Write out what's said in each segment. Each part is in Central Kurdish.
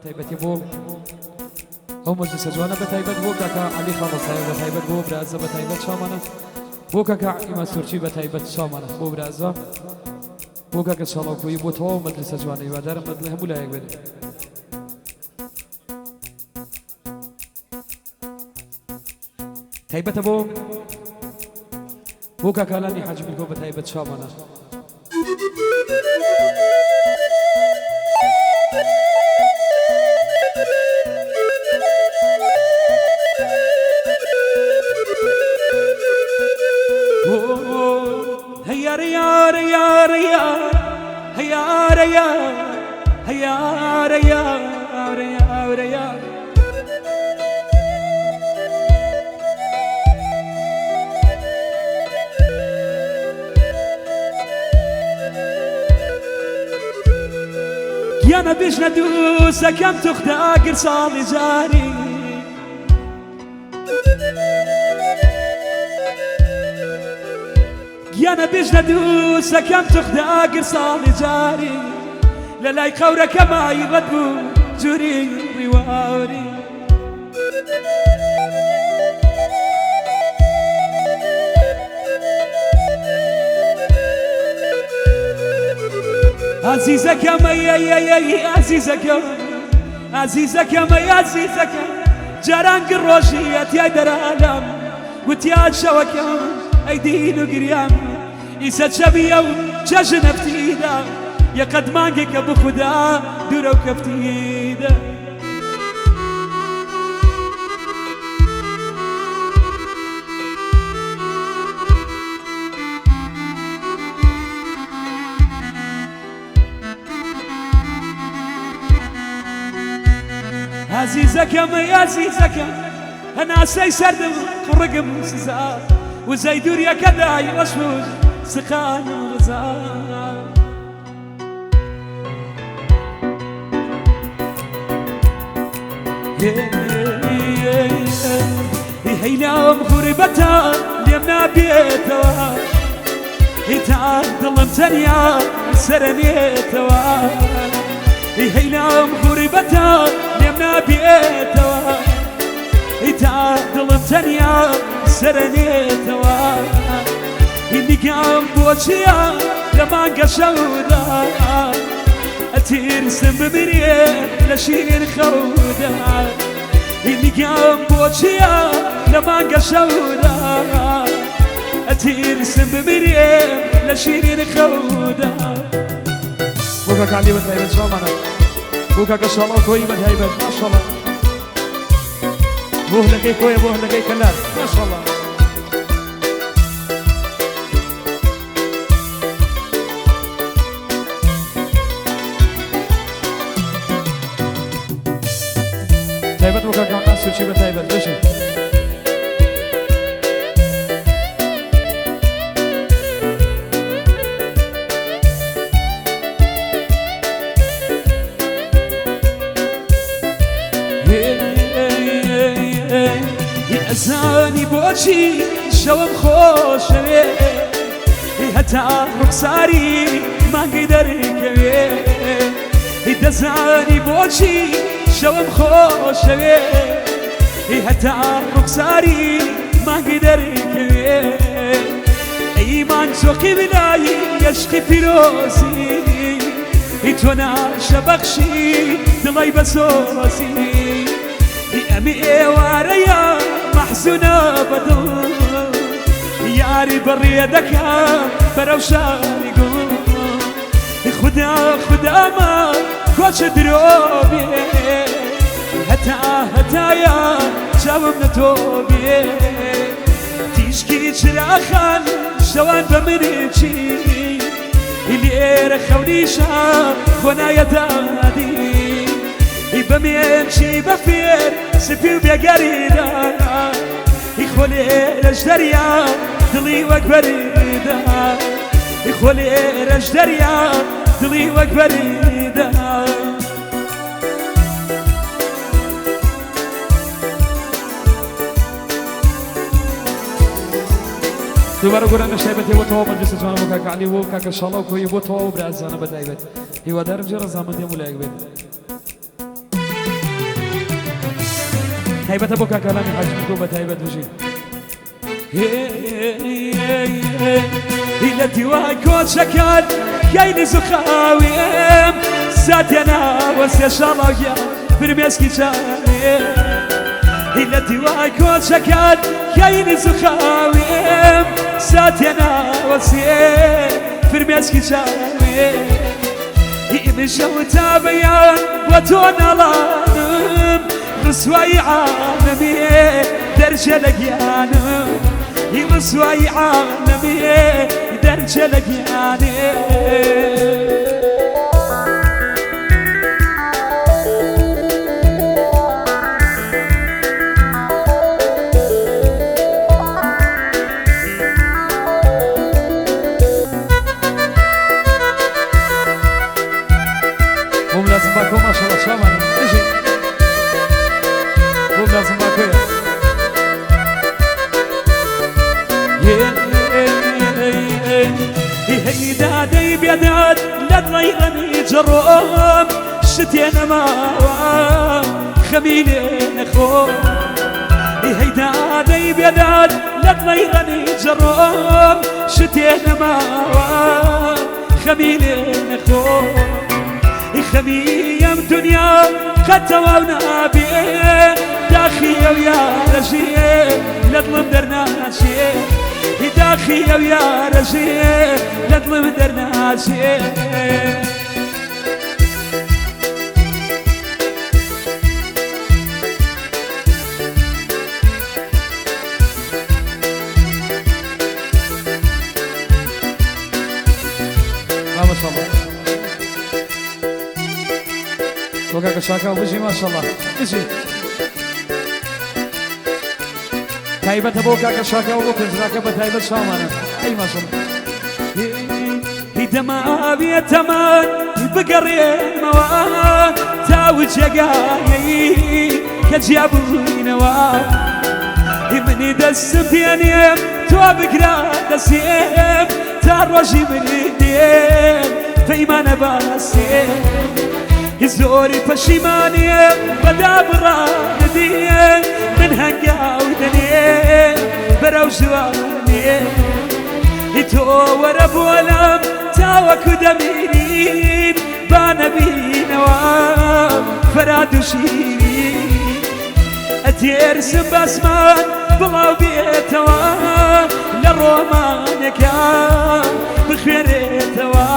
تایبەتی بۆ ئەو مەجلیسە جوانە بە تایبەت بۆ کاکە عەلی خاڵەسایە بە تایبەت بۆ برازە بە تایبەت چاومانە بۆ کاکە ئیما سورچی بە تایبەت چاومانە بۆ برازە بۆ کاکە چاڵاوکۆیی بۆ تەواو مەجلیسە جوانە هیوادارم بەدڵی هەموو لایەک بێت. تایبەتە بۆ بۆ کاکالانی حاجی میرکۆ بە تایبەت چاومانە. گیانە بژنە دووسەکەم توخدا ئاگر ساڵی جاری گیانە بژنە دووسەکەم توخدا ئاگر ساڵی جاری لە لای قەورەکەمای ڕەت بوو جوری ڕیواری. ئازیزەکەم ئەی ئەی ئەی ئەی ئازیزەکەم ئازیزەکەم ئەی ئازیزەکەم جاران گڕۆژی ئەتیای دەرالام وتیان شەوەکەم ئەی دین و گریام ئیسە چەبیە و چەژن ئەفتیدا یەقەت مانگێکە بخودا دوورەو کەفتیدە. ئازیزەکەم ئەی ئازیزەکەم هەناسەی سەردم قوڕگم سزا وزەی دووریەکە دای ڕەش و سقانم ڕزا. هەیلام غوربەتە لێم نابێتەوە تا دڵم تەنیا سەرەنێتەوە هەیلام غوربەتە لێم نابێتەوە تا دڵم تەنیا سەرەنێتەوە نیگام بۆچیە لە مانگە شەودا ئەتیرسم بمرێ لە شیر خەودا نیگام بۆچیە لە مانگە شەودا ئەتیرسم بمرێ لە شیرین خەودا. بۆ کاکە عەلی بە تایبەت سڵاومانە بۆ کاکە شاڵاو کۆیی بە تایبەت ماشەڵڵا بۆ هەلەکەی کۆیە بۆ هەلەکەی کەلار ماشەڵڵا. تایبەت بۆ کاک کامران سوچی بە تایبەت بژی. ئەزانی بۆچی شەوم خۆشەوێ هەتا ڕوخساری مانگی دەرکەوێ دەزانی بۆچی شەوم خۆشەوێ هەتا ڕوخساری مانگی دەرکەوێ ئەی مانگ زۆقی بلایی یەشقی پیرۆزی تۆ ناشەبەخشی دڵی بەسۆزی ئەمی ئێوارەیە مەحزونە بەدڵ یاری بەڕێ دەکا بەرەو شاری گوڵ خودا خوداما کۆچە درۆ بێ هەتا هەتایە چاوم لە تۆ بێ تیشکی چراخان شەوان بە منێکی لێرە خەونیشە خۆ نایەدادی بەمێنچی بەفێر سپی و بێگەریدا خۆ لێرەش دەریا دڵی وەک بەریدا خۆ لێرەش دەریا دڵی وەک بەریدا. دووبارە گۆرانیش تایبەتی بۆ تەواو مەجلیسە جوانە بۆ کاکە عەلی و کاکە شاڵاو کۆیی بۆ تەواو برازانە بە تایبەت هیوادارم جێ ڕەزامەندی هەموو لایەک بێت. تایبەتە بۆ کاکالامی حاجی بکۆ بە تایبەت بژی. لە دیوای کۆچەکان کەی نزوخاویم ساتێ ناوە سێ شاڵاویان فرمێسکی چاوێ لە دیوای کۆچەکان کەی نزوخاویم ساتێ ناوە سێ فرمێسکی چاوێ ئیمشەو تا بەیان بۆ تۆ ناڵانم ڕسوایی عالەمێ دەرچێ لە گیانم هی ڕسوایی عالەمێ دەرچێ لە گیانێ. بۆم لازم باکۆ ماشەڵڵا چاوانی بژی بۆم لازم باکۆیە. هەی دادەی بێداد لە دڵی غەمی جڕۆم شتێ نەماوە خەمی لێ نەخۆم. هەی دادەی بێداد لە دڵی غەمی جڕۆم شتێ نەماوە خەمی لێ نەخۆم. خەمیم دنیا قەت تەواو نابێ داخی ئەو یارەژێ لە دڵم دەرناچێ داخی ئەو یارەژێ لە دڵم دەرناچێ. ماشاءالله بۆ کاکە شاکاو بژی ماشەڵڵا بژی. تایبەتە بۆ کاکە شاکاو بۆ پێنجراکە بە تایبەت شاوانە ئەی ماشەڵڵا. دەماوێتەمان بگەڕێمەوە تاو جێگایەی کە جیابووینەوە منی دەستم پێنێم تۆ بگرە دەسێم تا ڕۆژی منی دێم پەیمانە باسێم زۆری پەشیمانیم بەدابڕاندیم من هەنگاو دەنێم بەرەو ژوانێ تۆ وەرە بۆلام تاوەکو دەمیرین با نەبینەوە فەراد و شیرین ئەتێرسم بەسمان بڵاو بێتەوە لە ڕۆمانێکە بخوێنێتەوە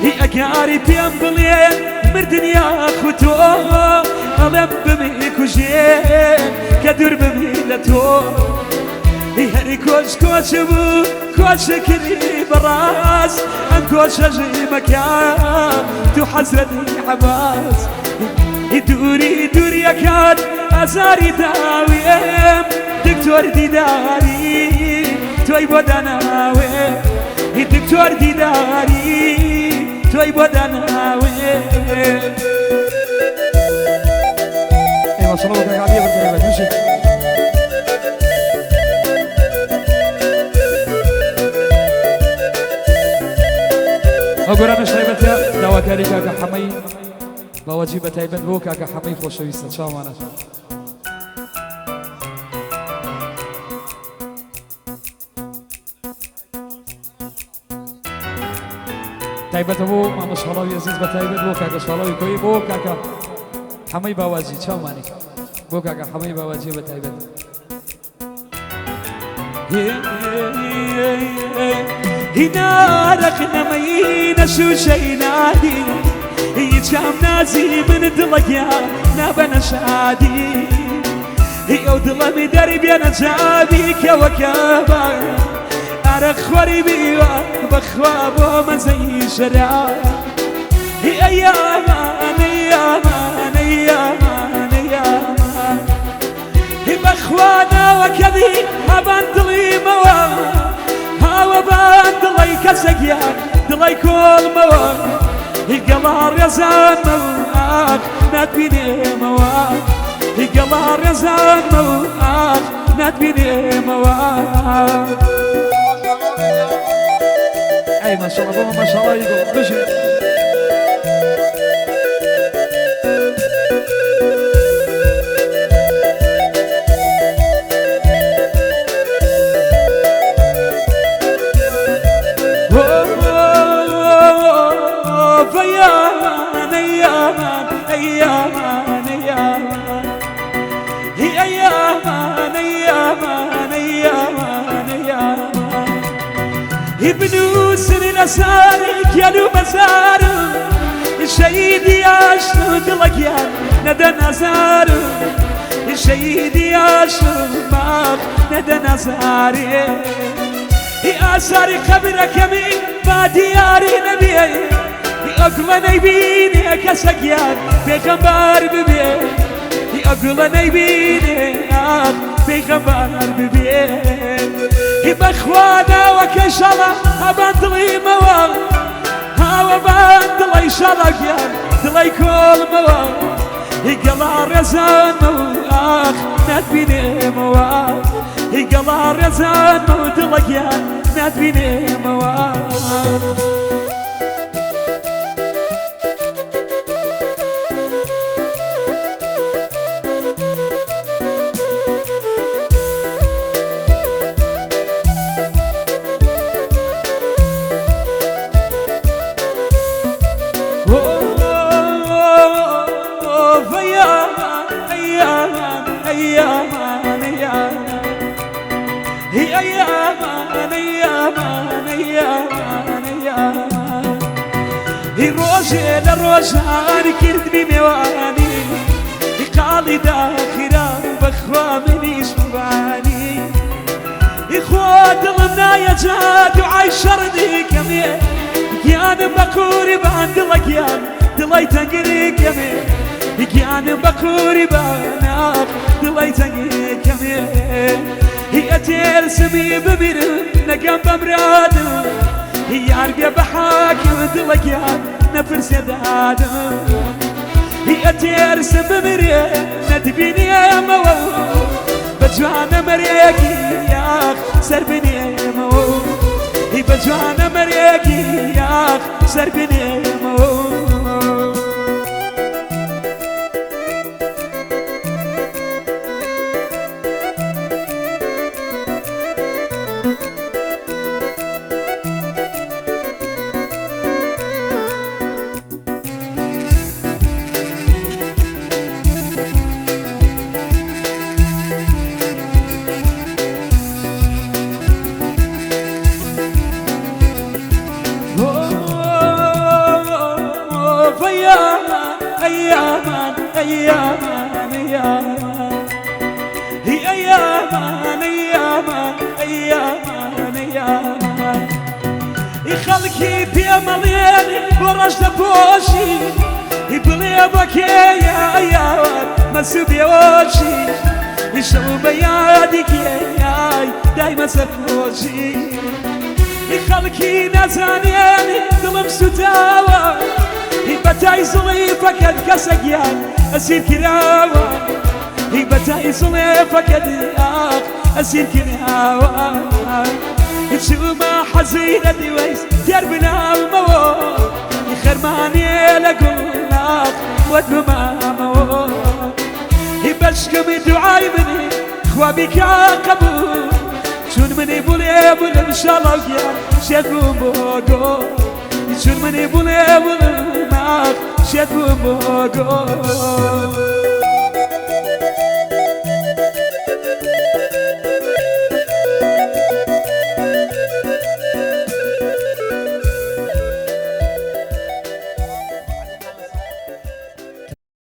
هی ئەگاری پێم بڵێ مردن یاخود تۆ ئەڵێم بمی کوژێ کە دوور بمی لە تۆ هەری کۆچ کۆچ بوو کۆچکردی بەڕاست ئەم کۆچەژی مەکە تو حەزرەتی عەباس دووری دووریەکان ئازاری داوێم دکتۆر دیداری تۆی بۆ داناوێ دکتۆر دیداری تۆی بۆ داناوێ. ئەی ماشەڵڵا بۆ کاک عەلیە بە تایبەت بژی. ئەو گۆرانەش تایبەتە داواکاری کاکە حەمەی باوەجی بە تایبەت بۆ کاکە حەمەی خۆشەویستە چاوانە. تایبەتە بۆ مامە شاڵاوی ئەزیز بە تایبەت بۆ کاکە شاڵاوی کۆیی بۆ کاکە حەمەی باواجی چاومانی بۆ کاکە حەمەی باواجی بە تایبەت. هینارەق نەمەی نەشوشەی نادی هیچام نازی من دڵەگیا نابەنە شادی ئەو دڵەمی دەری بێنە چاوی کەوەکەبە ئارە خوەری بیوە بەخوا بۆ مەزەی شەرا ئەیامان ئەیامان ئەیامان ئەیامان بەخوا ناوەکەدی هەبان دڵیمەوە هاوەبان دڵی کەسەگیان دڵی کۆڵمەوە گەڵا ڕێزانمەوە ئاخ ناتبینێمەوە گەڵا ڕێزانمەوە ئاخ ناتبینێمەوە. ئەی ماشەڵڵا بۆ مامە شاڵاوی گوڵ بژی. ئەیامان ئەیامان هی ئەیامان ئەیامان ئەیامان ئەیامان هی بنووسن لەساری گیان و مەزارم شەهیدی ئاشت و دڵەگیان نەدە نازارم شەهیدی ئاشت و ماخ نەدە نازارێ هی ئاساری قەبرەکەمی با دیاری نەبێ هی ئەگوڵە نەیبینێ کەسەگیان پێغەمبەر ببێ هی ئەگوڵە نەیبینێ ئاخ پێغەمبەر ببێ هی بەخوا ناوەکەی شەڵە هەبان دڵیمەوە هاوە بان دڵی شەڵە گیان دڵی کۆڵمەوە هی گەڵا ڕێزانمەوە ئاخ ناتبینێمەوە هی گەڵا ڕێزانمەوە دڵە گیان ناتبینێمەوە. هی ڕۆژێ لە ڕۆژانی کردمی مێوانی هی قاڵی داخیرا بەخوا منیش مبانی هی خوا دڵم نایە جا دوعای شەڕ دیکەمێ گیانم بە قوربان دڵە گیان دڵی تەنگری کەمێ گیانم بە قوربان ئاخ دڵی تەنگری کەمێ هی ئەتێرسمی بمیرم نەگەم بەمرادم یار بێ بە حاکم دڵە گیان نەپرسێ دادم هی ئەتێرسم بمرێ نەتبینێمەوە بە جوانە مەرێکی یاخ سەر بنێمەوە هی بە جوانە مەرێکی یاخ سەر بنێمەوە. أيامان أيامان أيامان هي أيامان أيامان أيامان أيامان خەڵکی پێمەڵێن بۆ ڕەش دەپۆشی بڵێ بەکێیە ئەیاوان مەسوو بێوەشی شەو بە یادی کێیای دایمە سەرخۆشی خەڵکی نازانێن دڵم سوتاوە بەتای زڵی فەکەت کەسە گیان ئەسیر کراوە هی بەتای زڵێ فەکەت ئاخ ئەسیر کراوە چوومە حەزیرە دیوەیس تێر بناومەوە خەرمانێ لە گوڵاخ وەت بمامەوە هی بەشکمی دوعای منی خوا بیکا قەبوو چون منی بڵێ بڵم شەڵاو گیان شێت بووم بۆ گۆ چون منی بڵێ بڵم ئاخ شێت بووم بۆ گۆ.